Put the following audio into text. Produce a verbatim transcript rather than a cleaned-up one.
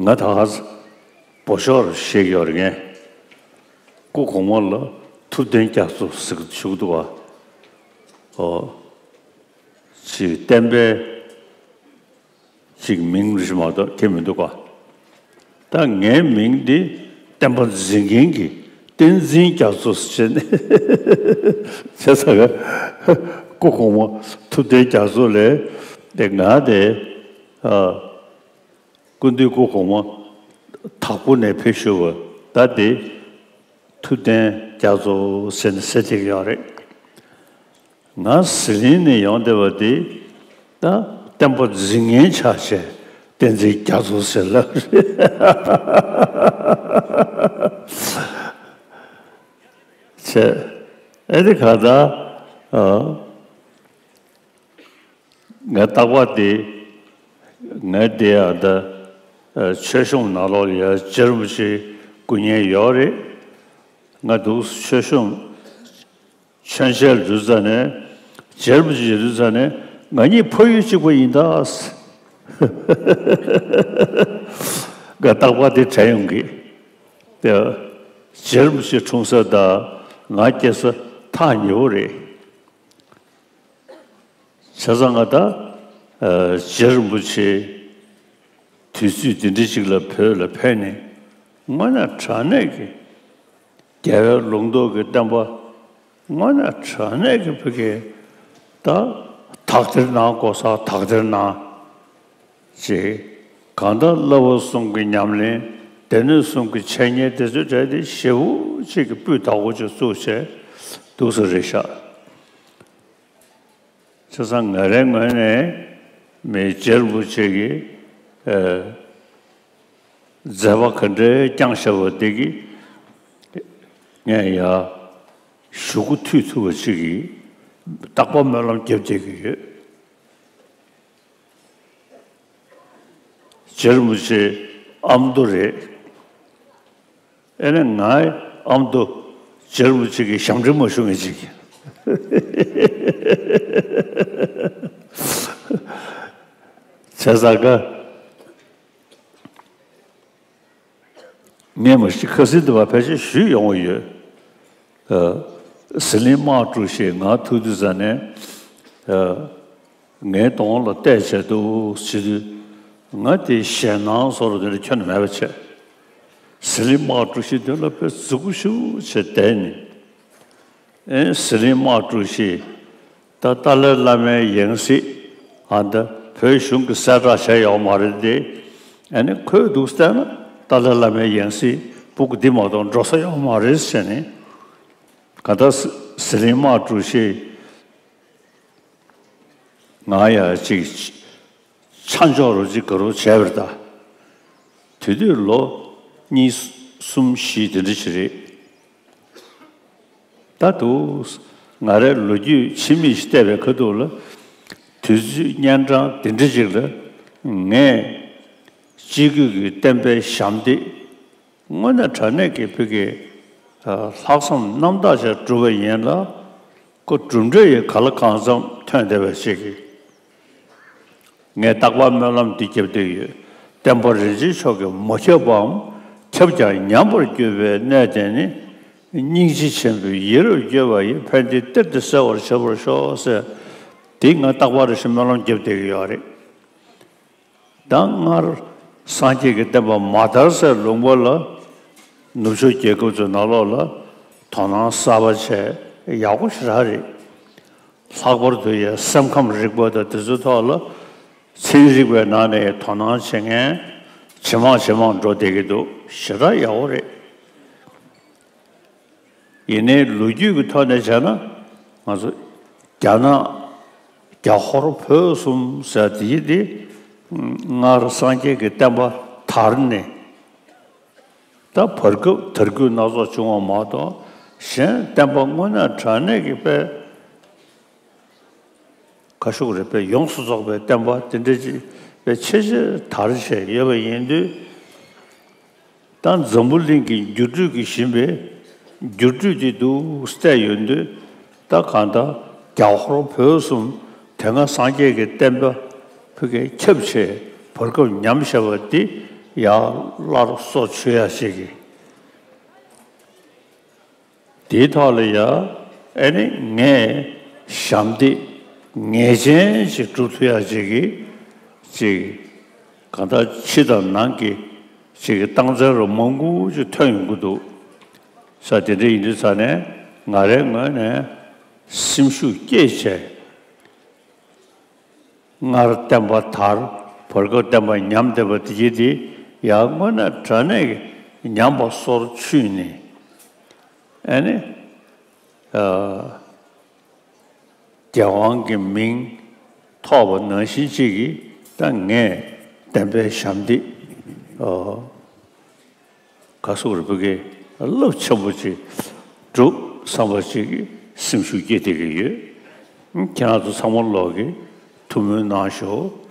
ང་ད་ཧ་སི་བོ་ཤོར་ཞིག་ཡོད་རེད། ངས་སྐུ་གོང་མ་ལ་ཐུབ་བསྟན་རྒྱ་མཚོ་ཟེར་གི་ཞུ་གི་འདུག་བ། ཨོ། ཅིག་བསྟན་པའི་ཅིག་མིང་རེད་མ་གཏོགས་ཁྱེད་མི་འདུག་ག། ད་ངའི་མིང་འདི་བསྟན་པ་འཛིན་མཁན་གྱི་བསྟན་འཛིན་རྒྱ་མཚོ་ཟེར་ནས་བྱས་ཙང་སྐུ་གོང་མ་ཐུབ་བསྟན་རྒྱ་མཚོ་ལས་དེ་ང་དེ་ཨ། སྐུ་མདུན་སྐུ་གོང་མ་དྭགས་པོ་ནས་ཕེབས་ཞུ་བ་ད་དེ་ཐུབ་བསྟན་རྒྱ་མཚོ་ཟེར་ནས་ཟེར་བསྡད་ཀྱི་ཡོད་རེད། ང་ཟི་ལིང་ནས་ཡོང་བསྡད་པ་དེ་ད་བསྟན་པ་འཛིན་མཁན་ཆགས་བྱས་བསྟན་འཛིན་རྒྱ་མཚོ་ཟེར་ལབ་རེད། བྱས་ཨེ་དེ་ག་ད་ཨ། ངའི་རྟག་པར་དེ་ངའི་དེ་ཡང་ད་ཆོས་གཞུང་ནང་ལོགས་ལ་ཡང་རྗེ་རིན་པོ་ཆེ་སྐུ་བརྙན་ཡོད་རེད། ང་འདུག་ཆོས་གཞུང་མཆོད་མཇལ་དུས་ཙ་ནས་རྗེ་རིན་པོ་ཆེ་དུས་ཙ་ནས་ང་གཉིས་ཕ་ཡུལ་གཅིག་པ་ཡིན་ད། ང་རྟག་པར་དེ་དྲན་ཡོང་གི། དེ་རྗེ་རིན་པོ་ཆེ་འཁྲུངས་ས་དང་ང་སྐྱེས་ས་ཐག་ཉེ་བོ་རེད། བྱས་ཙང་ང་ད་རྗེ་རིན་པོ་ཆེ་དུས་ཚོད་འདི་འདྲ་ཞིག་ལ་བོད་ལ་ཕེབས་ནས་དངོས་གནས་དྲང་གནས་ཀྱི་རྒྱལ་བའི་ལུང་རྟོགས་ཀྱི་བསྟན་པ་དངོས་གནས་དྲང་གནས་ཀྱི་བོད་ཀྱི་ད་དག་ཐེར་གནང་དགོས་ས་དག་ཐེར་གནང་། ཅེས་གང་ལྟར་བསླབ་པ་གསུམ་གྱི་ཉམས་ལེན་སྡེ་སྣོད་གསུམ་གྱི་འཆད་ཉན་དེ་ཚོའི་གྲས་དེ་ཞེ་པོ་ཅིག་གི་སྤུས་དག་པོ་ཅིག་བཙུགས་བྱས་འདུག་ས་རེད་ཤག་བྱས་ཙང་ང་རའི་ངོས་ནས་མི་རྗེ་རིན་པོ་ཆེ་གིས་ཨ་མཛད་པ་ག་འདྲའི་བསྐྱངས་བཞག་པ་དེ་གིས་ངས་ཡ་གཞུག་གུ་མཐུད་ཐུབ་པ་ཅིག་གིས་རྟག་པར་སྨོན་ལམ་བརྒྱབ་བསྡད་ཀྱི་ཡོད། རྗེ་རིན་པོ་ཆེ་ཨ་མདོ་རེད། ཨེ་ནས་ང་ཨ་མདོ་རྗེ་རིན་པོ་ཆེ་གི་ཞབས་འདྲེན་མ་ཞུ་མཁན་ཅིག་བྱས་ཙང་ཀ། ངས་མ་གཞི་ཁ་སང་དུ་བ་ཕལ་ཆེར་ཞུས་ཡོང་བ་ཡོད། ཨ། ཟི་ལིང་དམག་གྲུ་བཞི་ང་ཐུག་དུས་ཙ་ནས་ཨ། ངའི་གདོང་ལ་བལྟས་བྱས་འདུག་བྱེད་དུས་ང་དེ་ཞེད་སྣང་བཟོ་འདྲ་དེ་འདྲ་ཁྱོན་ནས་མེད་པ་བྱས། ཟི་ལིང་དམག་གྲུ་བཞི་དེ་ལ་དཔེ་མཛུ་གུ་ཞུ་བྱས་བསྡད་ནས། ཨེ་ཟི་ལིང་དམག་གྲུ་བཞི། ད་ཏཱ་ལའི་བླ་མའི་ཡང་སྲིད་ཨ་ད་བོད་གཞུང་གི་གསལ་བསྒྲགས་བྱས་ཡོད་མ་རེད་དེ། ཨ་ནི་ཁོས་འདུག་བལྟས་ན་ཏཱ་ལའི་བླ་མའི་ཡང་སྲིད་སྤུ་གུ་འདི་མ་གཏོགས་འགྲོ་ས་ཡོད་མ་རེད་ཟེར་ནས། ག་ད་ཟི་ཟི་ལིང་དམག་གྲུ་བཞི་ང་ཡ་ཅིག་ཆ་འཇོག་རོ་ཅིག་ག་རོ་བྱས་པར་ད། དེ་དུས་ལོ་གཉིས་གསུམ་བཞི་དེ་འདྲ་ཞིག་རེད། ད་དུ་ང་རའི་ལོ་རྒྱུས་ཕྱི་མིག་ཅིག་བལྟས་པའི་ཁ་ཐུག་ལ་དུས་ཚོད་གཉན་འཕྲང་དེ་འདྲ་ཅིག་ལ་ངས་སྤྱི་སྒོས་ཀྱི་བསྟན་པའི་ཞབས་འདེགས་དངོས་གནས་དྲང་གནས་ཀྱི་བོད་ཀྱི་ལྷག་བསམ་རྣམ་དག་ཅིག་བསྒྲུབས་པ་ཡིན་ལ་ཁོ་གྲུབ་འབྲས་ཡི་ག་ལ་གང་འཚམ་ཐོན་བསྡད་པ་ཞིག་གིས། ངས་རྟག་པར་སྨོན་ལམ་འདི་བརྒྱབ་བསྡད་ཡོད། བསྟན་པ་རིན་ཆེན་མཆོག་གིས་མ་ཁྱབ་པའམ་ཁྱབ་ཀྱང་ཉམས་པར་གྱུར་པའི་གནས་དེ་ནི་སྙིང་རྗེ་ཆེན་པོས་ཡིད་རབ་བསྐྱོད་པ་ཡིས་ཕན་བདེའི་གཏེར་དེ་གསལ་བར་བྱེད་པར་ཤོག་ཟེར། དེ་ང་རྟག་པར་རེ་ཞིག་སྨོན་ལམ་བརྒྱབ་བསྡད་ཀྱི་ཡོད་རེད། ད་སྔར་སངས་རྒྱས་ཀྱི་བསྟན་པ་མ་དར་སའི་ལུང་པ་ལ་ནུབ་ཕྱོགས་རྒྱལ་ཁབ་ཚོའི་ནང་ལོགས་ལ་དོ་སྣང་གསར་པ་བྱས་ཡག་པོ་ཞེ་དྲག་རེད། ལྷག་པར་དུ་ཡང་སེམས་ཁམས་རིག་པ་དང་དེ་ཚོའི་ཐོག་ལ་ཚན་རིག་པའི་ནང་ནས་དོ་སྣང་བྱེད་མཁན་ཇེ་མང་ཇེ་མང་འགྲོ་བསྡད་ཀྱི་འདུག་ཞེ་དྲག་ཡག་པོ་རེད། ཡིན་ནའི་ལོ་རྒྱུས་ཀྱི་ཐོག་ནས་བྱས་ན་ང་ཚོ་རྒྱ་ནག་རྒྱ་ཧོར་བོད་གསུམ་ཟེར་དེ་དེ་སྔར་སངས་རྒྱས་ཀྱི་བསྟན་པ་དར་ནས། ད་བར་སྐབས་དར་རྒུད་སྣ་ཚོགས་བྱུང་བ་མ་གཏོགས་གཞན་བསྟན་པ་དངོས་གནས་དྲང་གནས་ཀྱི་དཔེ་ཁ་ཤུགས་རེད་དཔེ་ཡོངས་སུ་རྫོགས་པའི་བསྟན་པ་དེ་འདྲ་ཅིག་དཔེ་ཆེ་ཆེ་དར་བྱས་ཡོད་པ་ཡིན་དུས། ད་འཛམ་བུ་གླིང་གི་འགྱུར་འགྲོས་ཀྱིས་བཞིན་པའི་འགྱུར་འགྲོས་དེ་འདུག་བལྟས་ཡོང་དུས་ད་གང་ལྟར་རྒྱ་ཧོར་བོད་གསུམ་དེ་སྔ་སངས་རྒྱས་ཀྱི་བསྟན་པ་ཕ་གིར་ཁྱབ་ཆེ་བར་སྐབས་ཉམས་བཞག་པ་འདི་ ཡར་སླར་གསོ་བྱེད་ཡ་ཞིག་གི། དེའི་ཐོག་ལ་ཡ་ཨེ་ནི་ངས་ཞབས་འདེགས་ངེས་ཅན་ཞིག་སྒྲུབ་ཐུབ་ཡ་ཞིག་གི་ཅིག་གང་ལྟར་ཕྱི་དང་ནང་གི་ཅིག་གི་རྟགས་མཚན་རུ་མང་པོ་ཅིག་ཐོན་ཡོང་གི་འདུག་ས། དེ་འདྲ་ཡིན་དུས་ཙ་ནས་ང་རའི་ངོས་ནས་སེམས་ཤུགས་བསྐྱེད་བྱས། སྔར་བསྟན་པ་དར། བར་སྐབས་བསྟན་པ་ཉམས་བསྡད་པ་དེ་གྱིས་དེ་ཡར་དངོས་གནས་དྲང་གནས་ཀྱི་ཉམས་པ་སོར་ཆུད་ནས་ཨ་ནི་ཨ་རྒྱལ་དབང་གི་མིང་ཐོགས་པ་ནང་བཞིན་ཅིག་གིས་ད་ངས་བསྟན་པའི་ཞབས་འདེགས་ཨ། ག་སོགས་རེ་བོད་ཀྱི་རླབས་ཆེན་པོ་ཅིག་སྒྲུབ་བསམ་པ་ཅིག་གིས་སེམས་ཤུགས་སྐྱེད་བསྡད་ཀྱི་ཡོད། ཁྱེད་རང་ཚོ་ཚང་མ་ལོག་གིས་ཐུགས་སྨོན་གནང་ཤོག།